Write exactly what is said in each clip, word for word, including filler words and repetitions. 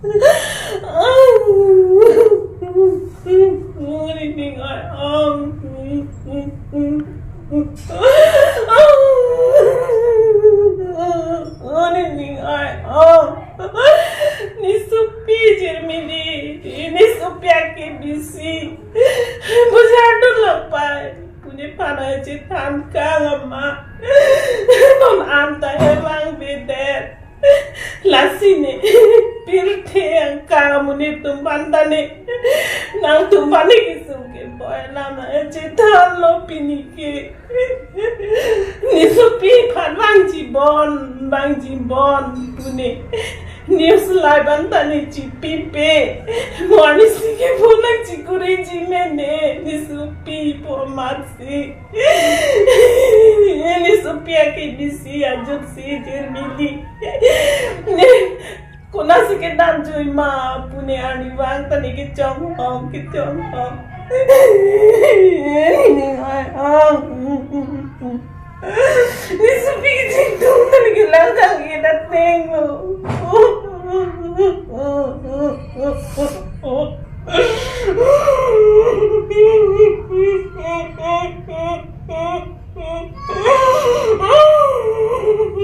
Uni ning ai-ong. Uni ning ai-ong. Ne sopi Jirmili, ne sopi akebisi. Bujardun lapai. Pune phan ai chethan kang ama. Non anta hevang vedet. Lasi ne, pirthe angkang amonit atum aphan ta ne, nangtum aphan ne kesung keboi alam chethanlo pini ke. Ne sopi aphan vangji bon, vangji bon pune. News live anta ne chipipe. Mo arnisi ke phone nangchikuri ji mene. Ne sopi po matsi. Ne sopi akebisi ajutsi Jirmili. Ne konatsi kedam jui ma pune arnivang ta ne kechonghong, kechonghong. Ne sopi kechingtung ta ne kelang kang ke dateng lo.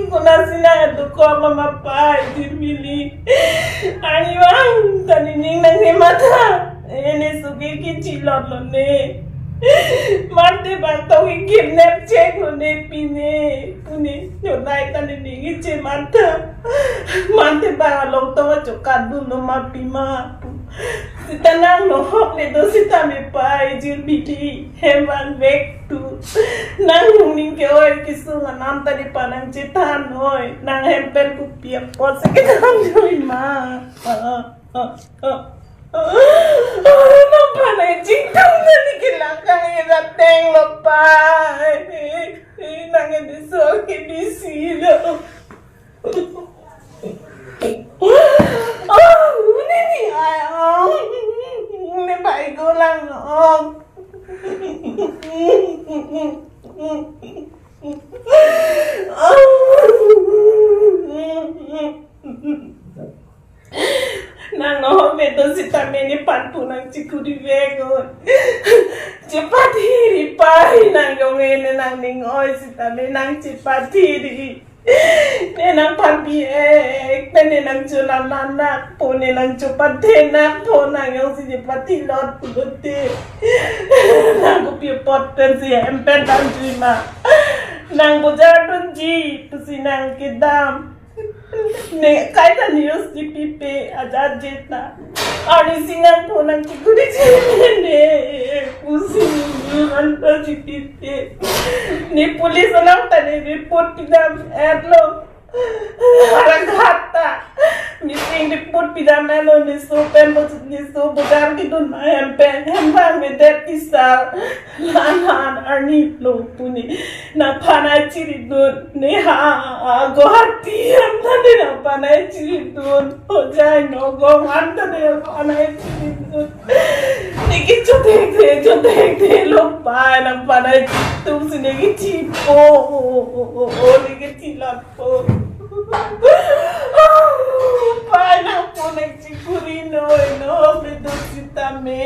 Konatsi nang adu ko mama pai Jirmili. Arnivang ta ne ning nanghematha. Ene sugi kechilot lo ne. Mate bang tong kidnap chek lo ne pine. Pune, jonai ta ne ning iche matha. Mate bang along tong achokat dun lo ma pima. Sita nang nohok le do sita me pai Jirmili. Hem vangvek tu. Nang nung ning ke-oi kesung anam ta nephan nangchethan noi. Nang hem pen kopi apotsi kedam jui ma. Nangphan ai chingtung ta ne kelang kang ke dateng lo pai. Nang edi so kebisi lo. Oh, ne ning ai-ong. Ne pai ko lang ong. Nang nohok me do sitame nephan phone nangchikuri vek oi. Chepathiri pai nang yong ene nang ning oi sitame nangchepathiri. Ne nangphan pi-ek pen ne nangchola lanak po ne nangchopathe nak po nang yongsi chepathi lot pulote. Nang kopi apot pensi hem pen dam jui ma. Nang bojar dunji pusi nang kedam. Ne kaita news dipipe ajat jeta. Arnisi nang phone nangchikuri ji ne pusi news anta dipipe. Ne police along ta ne report pidam-etlo. Harang hata. Missing report pidam-etlo ne so pen bo ne so bojar kidun ma hem pen hem bang me det tisar. Lan han arni lo pune. Nangphan ai chiridun. Ne ha Guwahati anta ne nangphan ai chiridun. Hojai Nagaon anta ne nangphan ai chiridun. Ne kechothekthe, chothekthe lo pai nangphan ai chitum si ne kechipo. Ne kechilot po. Pai nang phone nangchikuri noi no, me do sitame.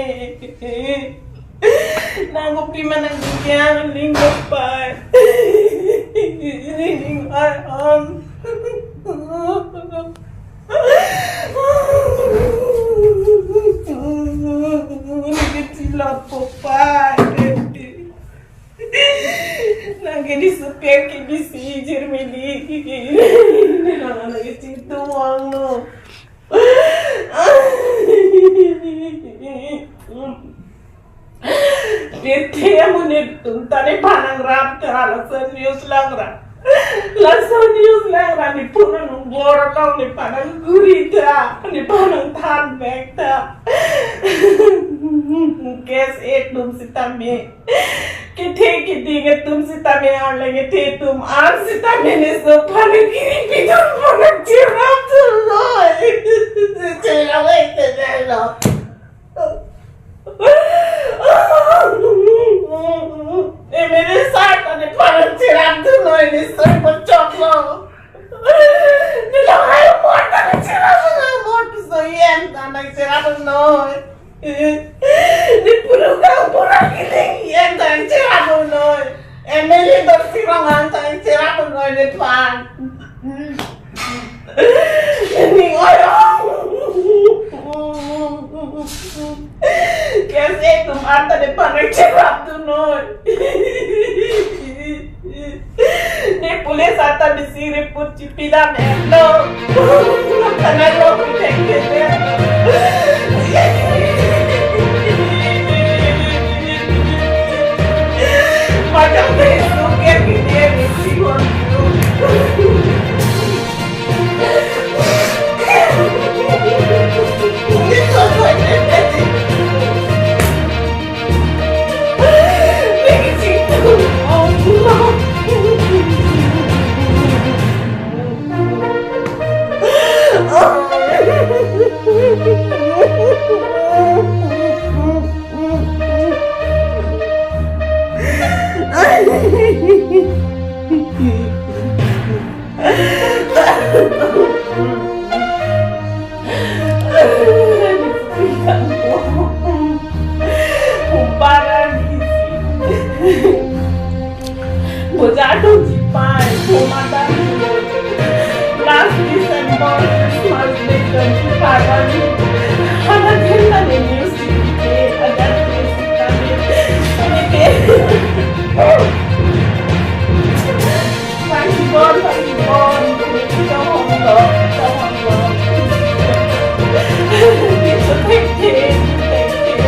Nang kopi ma nang dikyang ning ko pai. Ning ai-ong. Ne kechilot po pai. Nang ke ne sopi akebisi Jirmili. Nang nang kechitum vanglo. Pirthe amonit atum ta nephan nangrap ta lason news langra. Lason news langra ne phone nang bor kau nephan nangguri ta nephan nangthan vek ta. Case atum sitame. Kethe keding atum sitame arleng kethe atum an sitame ne so phan kiri pidun phan chirap tu loi. Chirap ai te lo. E mere sa ta nephan chirap tu loi ne so pachok lo. Ne lo hai mor ta ne chirap lo mor tu so. Yen ta nangcherapdun noi. Ne puru kang pura kiling yen ta nangcherapdun noi. M L A Dorsing Ronghang ta nangcherapdun noi nephan. Ning oi ong. Case atum anta nephan nangcherapdun noi. Ne police anta bisi report chipilam etlo. Kanai lo piteng piteng. Macam Facebook ya video bisi. Kumparan isi. Bojado jipai, komadan. Last December, Christmas Day, twenty-five. Hana din na ni news di ke, agar ke sita ni. Ni ke. Pangibon, pangibon, kami kita honlo, kita honlo. Kita thank you, thank you.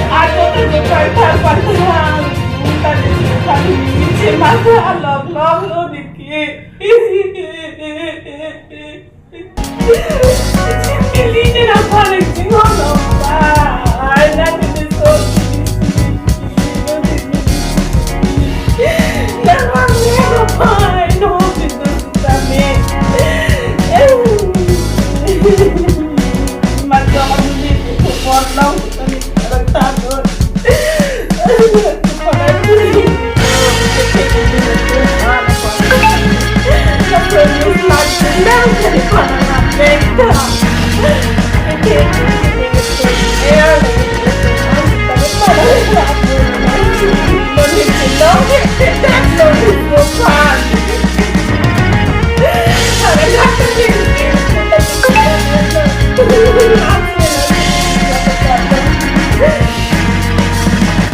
Ajo ta jepang thar pantang, kita di jepang ni, cemasa alok lok lo di